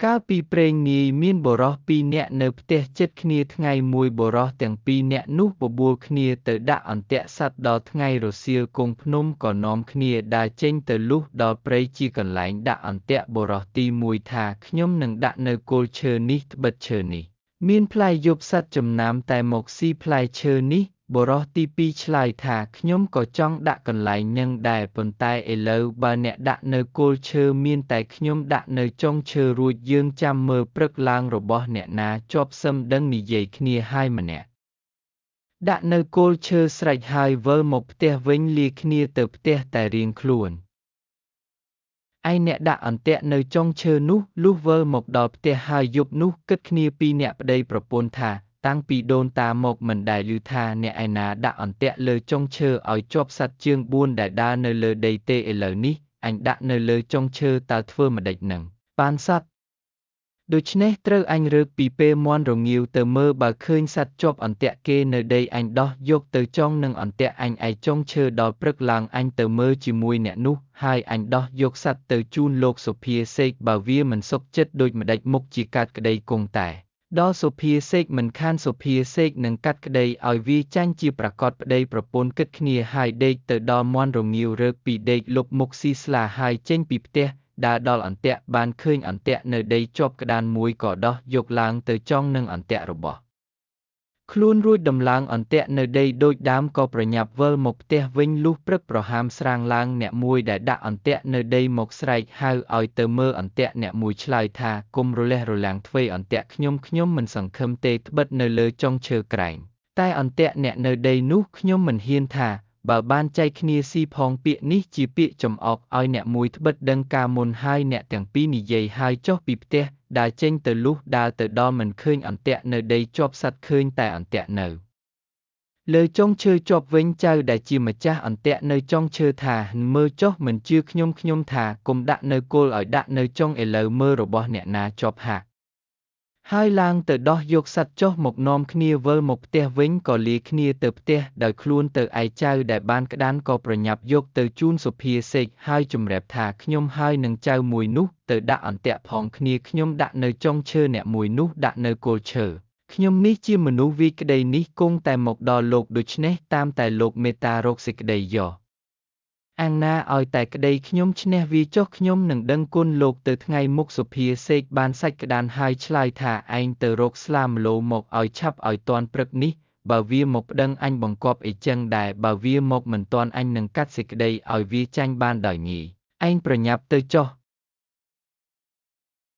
កាលពីព្រេងនាយមានបុរសពីរនាក់នៅផ្ទះជិតគ្នាថ្ងៃមួយបុរសទាំងពីរនាក់នោះបបួលគ្នាទៅដាក់អន្ទាក់សត្វដល់ថ្ងៃរសៀលគង់ភ្នំក៏នាំគ្នាដើរចេញទៅលុះដល់ព្រៃជាកន្លែងដាក់អន្ទាក់បុរសទីមួយថាខ្ញុំនឹងដាក់នៅគល់ឈើនេះត្បិតឈើនេះមានផ្លែយប់សត្វចំណាំតែមកស៊ីផ្លែឈើនេះបុរសទីពីរឆ្លើយថាខ្ញុំក៏ចង់ដាក់កន្លែងនឹងដែរប៉ុន្តែឥឡូវបើអ្នកដាក់នៅគល់ឈើមានតែខ្ញុំដាក់នៅចុងឈើរួចយើងចាំមើលព្រឹកឡើងរបស់អ្នកណាជាប់សឹមដឹងនិយាយគ្នាហើយម្នាក់ដាក់នៅគល់ឈើស្រេចហើយវិលមកផ្ទះវិញលាគ្នាទៅផ្ទះតែរៀងខ្លួនឯអ្នកដាក់អន្ទាក់នៅចុងឈើនោះលុះវិលមកដល់ផ្ទះហើយយប់នោះគិតគ្នាពីរអ្នកប្តីប្រពន្ធថាតាំងពីដូនតាមកមិនដែលឮថាអ្នកឯណាដាក់អន្ទាក់លើចុងឈើឲ្យជាប់សត្វជើងបួនដែលដើរនៅលើដីទេឥឡូវនេះអញដាក់នៅលើចុងឈើតើធ្វើម្ដេចនឹងបានសត្វដូច្នេះត្រូវអញរើកពីពេលមាន់រងាវទៅមើលបើឃើញសត្វជាប់អន្ទាក់គេនៅដីអញដោះយកទៅចងនឹងអន្ទាក់អញឯចុងឈើដល់ព្រឹកឡើងអញទៅមើលជាមួយអ្នកនោះហើយអញដោះយកសត្វទៅជូនលោកសុភាសេកបើវាមិនសុខចិត្តដូចម្ដេចមុខជាកាត់ក្តីគង់តែដល់សុភាសេកមិនខានសុភាសេកនឹងកាត់ក្តីឲ្យវាចាញ់ជាប្រកបប្តីប្រពន្ធគិតគ្នាហើយដេកទៅដល់មាន់រងាវរើកពីដេកលុបមុខស៊ីស្លាហើយចេញពីផ្ទះដើរដល់អន្ទាក់បានឃើញអន្ទាក់នៅដីជាប់ក្តានមួយក៏ដោះយកឡើងទៅចងនឹងអន្ទាក់របស់ខ្លួនរួចដំឡើងអន្ទាក់នៅដីដូចដើមក៏ប្រញាប់វិលមកផ្ទះវិញលុះព្រឹកប្រហាមស្រាងឡើងអ្នកមួយដែលដាក់អន្ទាក់នៅដីមកស្រែកហៅឲ្យទៅមើលអន្ទាក់អ្នកមួយឆ្លើយថាគុំរលះរលាំងទ្វេអន្ទាក់ខ្ញុំខ្ញុំមិនសង្ឃឹមទេត្បិតនៅលើចុងឈើក្រែងតែអន្ទាក់អ្នកនៅដីនោះខ្ញុំមិនហ៊ានថាបើបានចែកគ្នាស៊ីផងពាក្យនេះជាពាក្យចំអកឲ្យអ្នកមួយត្បិតដឹងការមុនហើយអ្នកទាំងពីរនិយាយហើយចុះពីផ្ទះដើរចេញទៅលុះដើរទៅដល់មិនឃើញអន្ទាក់នៅដីជាប់សត្វឃើញតែអន្ទាក់នៅលើចុងឈើជាប់វិញចៅដែលជាម្ចាស់អន្ទាក់នៅចុងឈើថាមើលចុះមិនជឿខ្ញុំខ្ញុំថាគុំដាក់នៅគល់ឲ្យដាក់នៅចុងឥឡូវមើលរបស់អ្នកណាជាប់ហាក់ហើយឡើងទៅដោះយកសត្វចុះមកនាំគ្នាវិលមកផ្ទះវិញក៏លាគ្នាទៅផ្ទះដោយខ្លួនទៅឯចៅដែលបានក្តានក៏ប្រញាប់យកទៅជូនសុភាសេកហើយជម្រាបថាខ្ញុំហើយនឹងចៅមួយនោះទៅដាក់អន្ទាក់ផងគ្នាខ្ញុំដាក់នៅចុងឈើអ្នកមួយនោះដាក់នៅគល់ឈើខ្ញុំនេះជាមនុស្សវាយក្តីនេះគង់តែមកដល់លោកដូច្នេះតាមតែលោកមេត្តារកសេចក្តីយកអាងណាឲ្យតែក្តីខ្ញុំឈ្នះវាចុះខ្ញុំនឹងដឹងគុណលោកទៅថ្ងៃមុខសុភាសេកបានសាច់ក្តានហើយឆ្លើយថាឯងទៅរកស្លាមលោមកឲ្យឆាប់ឲ្យទាន់ព្រឹកនេះបើវាមកប្តឹងអញបង្គាប់អីចឹងដែរបើវាមកមិនទាន់អញនឹងកាត់សេចក្តីឲ្យវាចាញ់បានដោយងាយឯងប្រញាប់ទៅចុះ។